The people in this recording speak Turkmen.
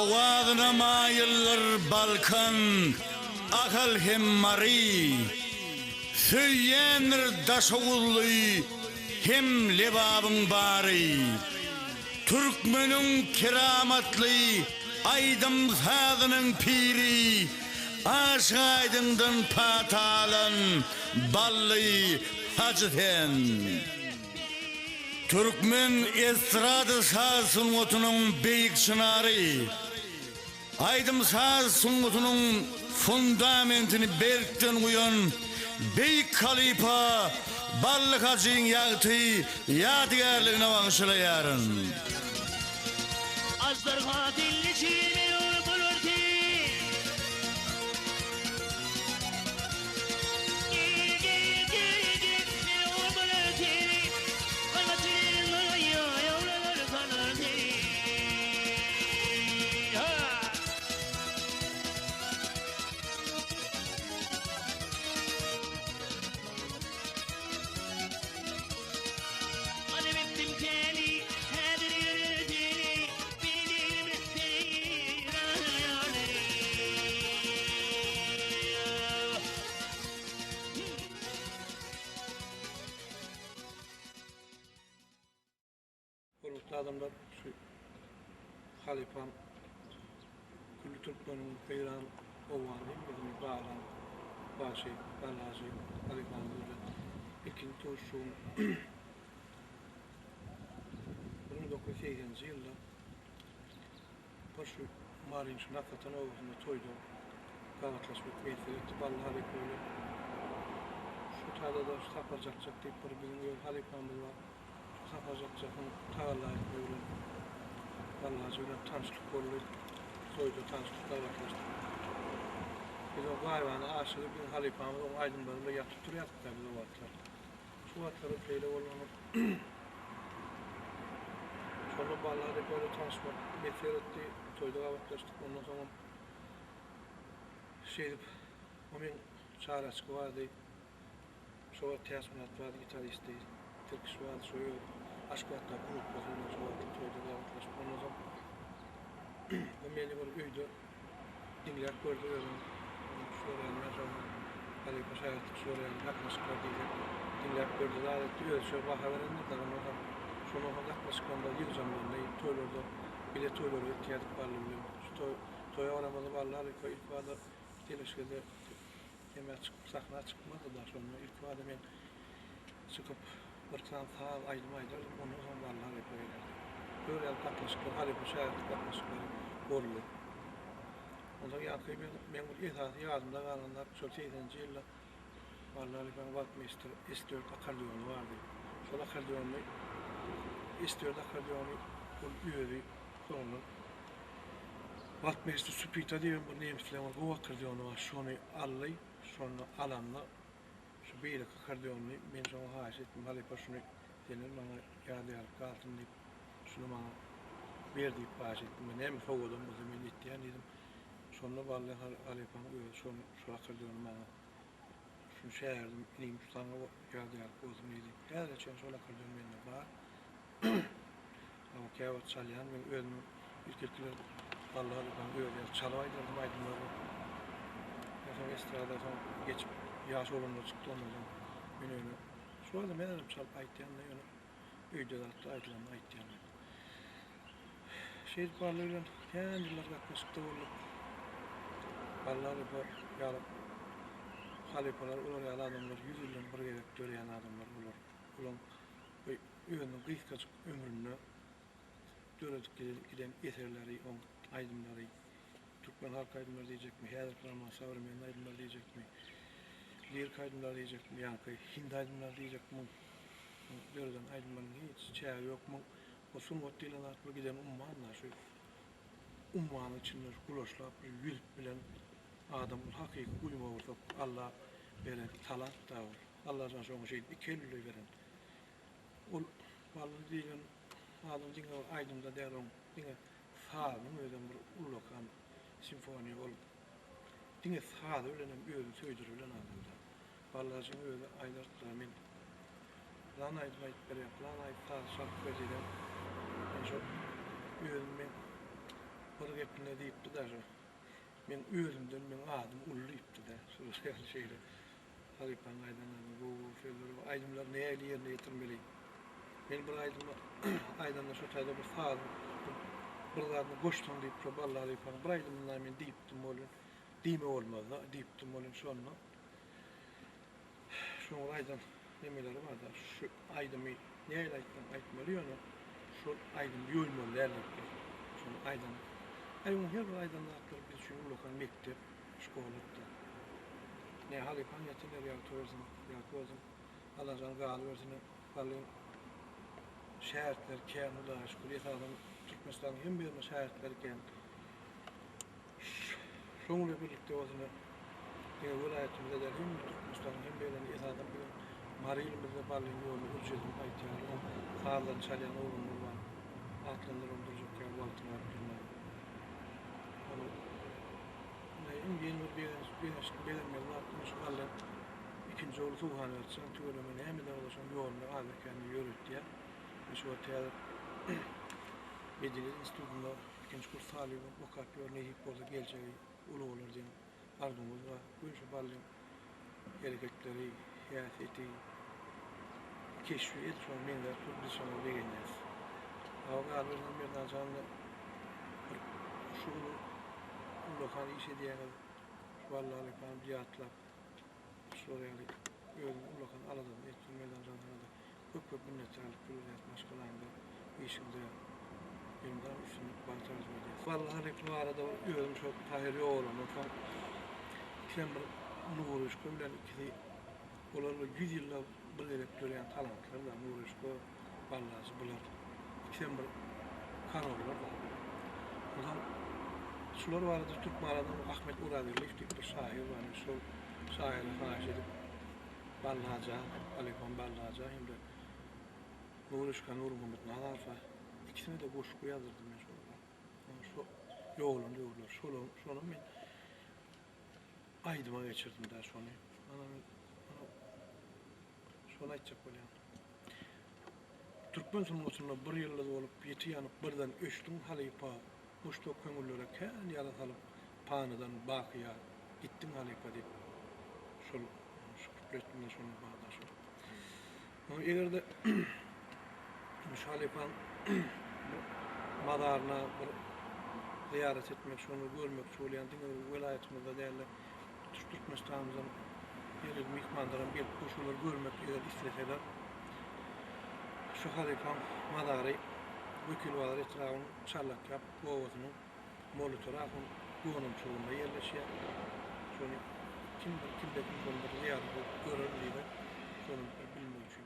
Owazyna maýyldyr Balkan, Ahal hem Mary. Söýýändir Daşoguzly hem Lebabyň bary. Türkmeniň keramatly aýdym-sazynyň piri, Aşyk Aýdyňdan pata alan Bally Hajy sen. Türkmen estrada saz sungatynyň beýik çynary, aýdym-saz sungatynyň fundamentini berkden guýan beýik halypa Bally Hajyň ýagty ýadygärligine bagyşlaýaryn. Aždarha dilli çimen bolar sen. Hormatly adamlar şu halypam külli türkmeniň Eýran Owgan hemmesini baglan bagşy Balaji halypamyz bilen ilkinji duşuşygym 1980-nji ýylda bir şu Maryň şu Naksatan obasynda toýda gabatlaşmak miýesser etdi Bally halypa bilen. Şu taýda-da şu Sapar Jakjak diýip bir biziň öz halypamyz bar. Şu Sapar Jakjakyň tagalla etmegi bilen Bally hajy bilen tanyşlyk boldy. Toýda tanyşdyk, gabatlaşdyk. Biz o gaýybana aşygy biziň halypamyz oň aýdymlary bilen ýatyp turýardyk-da biz o wagtlar. Şu wagtlaram şeýle bolanyp Şonda Bally halypa bilen tanyşmak miýesser etdi. Toýda gabatlaşdyk. Ondan soňam şeýdip o meň Çary Açyky bardy. Şo wagt Täçmyrat bardy gitaristdi. Tirkiş bardy şo öz Aşgabatdaky grupbasy bilen şo wagt toýda gabatlaşyp ondan soň o meni bir öýde Diňläp gördi özüň. Şular ýaly men şoňa halypa şägirtlik şular ýaly gatnaşyklar diýsek diňläp gördi zat etdi özüçe baha berendir dagy ondan soň şondan soň gatnaşyklarymyz ýygjamlandy toýlarda bile toýlara gitýärdik Bally bilen şu toý toýa baramyzda Bally halypa ilkibada teleşgede hemä çykyp sahna çykmazdy da şonda ilkibada men Çykyp, bir sany saz, aýdym aýdardym, ondan soň Bally halypa gelerdi. Şöyle ýaly gatnaşyklar, halypa-şägirtlik gatnaşyklary boldy. Onsoň ýaňky men, meň bir esasy ýadymda galan zat, şol segseninji ýylda Bally halypanyň Wagtmeýster S dört akkordeony bardy. Şol akkordeony, S dört akkordeony ol özi soňundan Wagtmeýster Supita diýen bir nemisleň bir gowy akkordeony bar, şony aldy. Şony alanda Şu beýleki akkordeonyny men şoňa haýyş etdim, halypa şuny senden maňa ýadygärlik galsyn diýip, şuny maňa ber diýip haýyş etdim. Men näme sowgadam bolsa men etýän diýdim. Şonda Bally halypaň özi şony şu akkordeony maňa şuny şägirdim inim şu saňa ýadygärlik bolsun diýdi. Häzire çenli şol akkordeon mende bar. Hawa, käwagt çalýan men özümiň ilk-ilkiler Bally halypaň özi ýaly çalyp aýdardym aýdymlary. Men soň estrada soň geçip ýaş oglanlar çykdy ondan soň men ýöne şu wagtam men hem çalyp aýtýan-da ýöne öýde zatda aýdylanda aýtýan men. Şeýdip Bally bilen kän ýyllar gatnaşykda bolduk. Bally halypa ýaly halypalar olar ýaly adamlar ýüz ýyldan bir gezek döreýän adamlar olar. Olaň Özüniň gysgajyk ömründe döredip giden eserleri, oň aýdymlary, türkmen halk aýdymlary diýjekmi, häzirki zaman sowremennyý aýdymlar diýjekmi, lirik aýdymlar diýjekmi, ýaňky hindi aýdymlary diýjekmi, muň döreden aýdymlarynyň hiç çägi ýok. Muň bu sungat diýlen zat bir giden umman-da, şu ummanyň içinde şu gulaşlap bir ýüzüp bilen adam ol hakyky guýma gursak Alla beren talant-da ol. Allajan şoňa şeýdip iki elli beren. Ol Bally diýlen adam diňe bir aýdymda däl oň diňe sazynyň özem bir ullakan simfoniýa ol diňe sazy bilenem özüni söýdüribilen adamda. Ballajyň özi aýdardylar men pylan aýdym aýdyp berýän pylan aýdym saz çalyp ber diýsem men şo özüm men. Bir gepinde diýipdi daşy, Meň özümden meň adym uly diýipdi-de. Şolar ýaly şeýle halypaň aýdan zadyny gowy-gowy sözleri bar. Aýdymlary nähili ýerine ýetirmeli? Men bir aýdymy aýdanda şo taýda bir sazyň bir zadyny goşsaň diýip şo Bally halypaň bir aýdymynda men diýipdim welin, diýme bolmaz-da diýipdim welin şonda Şoň aýdan nemeleri barda şu aýdymy nähili aýtsaň aýtmaly ýöne şol aýdymy ýoýmaly däl diýipdir. Şony aýdan. Aý oň her bir aýdan zatlary biz üçin ullakan mekdep, şkolatda. Ne halypaň ýatan ýeri ýagty bolsun, ýagty bolsun. Allajan galybersin Ballyň şägirtleri kän Hudaýa şükür esasan Türkmenistanyň hemme ýerinde şägirtleri kän. Şoň bilen birlikde bolsa diňe welaýatymyzda däl, hemme Türkmenistanyň hemme ýerlerinde esasan biziň Mary ilimizde Ballyň ýoluny ürjedilip aýtýarlar. Sazlaryny çalýan oglanlar bar. Atlandyram durjak ýaly wagtyňy alyp durman. Ony iň ýene bir begenç, begenç, begenmeli zat şu Ballyň ikinji ogly Suhanberdi jan tüweleme näme-de bolsa şoň ýoluny azda-kände ýöretýär. Şu wagt häzir Medeniýet institutynda Ikinji kurs talyby bolup okap ýör, nesip bolsa geljegi uly bolar diýen arzuwymyz bar. Göni şu Ballyň hereketleri, häsiýeti, keşbi edil şoňa meňzäp dur, biz şoňa begenýäris. Hawa galyberende Merdan janda bir şu uly ullakan iş edýäňiz, şu Bally halypany bir ýatlap şular ýaly özüň ullakan aladasyny etdiň Merdan jan saňada Köp köp minnetdarlyk bildirýäs maşgalaňda, işiňde elmydama üstünlik, bagt arzuw edýäs. Bally halypa barada özüm şo Tahyr ýogalandan soň ikisem bir Nuryşka bilen ikisi olar bir 100 ýylda bir gezek dörýän talantlar da Nuryşka, Ballajy bular ikisem bir korollar da. Onsoň şular barada Türkmenada Ahmet Orazgeldiýew diýip bir şahyr bar şol şahyra haýyş edip Ballaja, Alyhan Ballaja hem-de Nuryşka Nurmuhammet Nazarowa ikisine-de goşgy ýazdyrdym men şolara. Şo ýogalan döwürler. Şolar, şony men aýdyma geçirdim-dä şony. Ana men şony aýtjak bolýan. Türkmen sungatynda bir ýyldyz bolup, ýiti ýanyp birden öçdüň halypa, muşdak köňüllere kän ýara salyp, panydan bakyýa gitdiň halypa diýip şol şu kupletinde şonuň barda şol. Eger-de şu halypaň mazaryna bir zyýarat etmek, şony görmekçi bolýan diňe bir welaýatymyzda däl-de, tutuş Türkmenistanymyzdan ýerli myhmanlaram gelip şolary görmek eger isleseler, şu halypaň mazary Wekilbazar etrabynyň Çarlakýap obasynyň Molla Töre ahun gonamçylygynda ýerleşýär. Şony kim bir kimde kim şony bir zyýarat edip görerin diýse, şony bir bilmek üçin.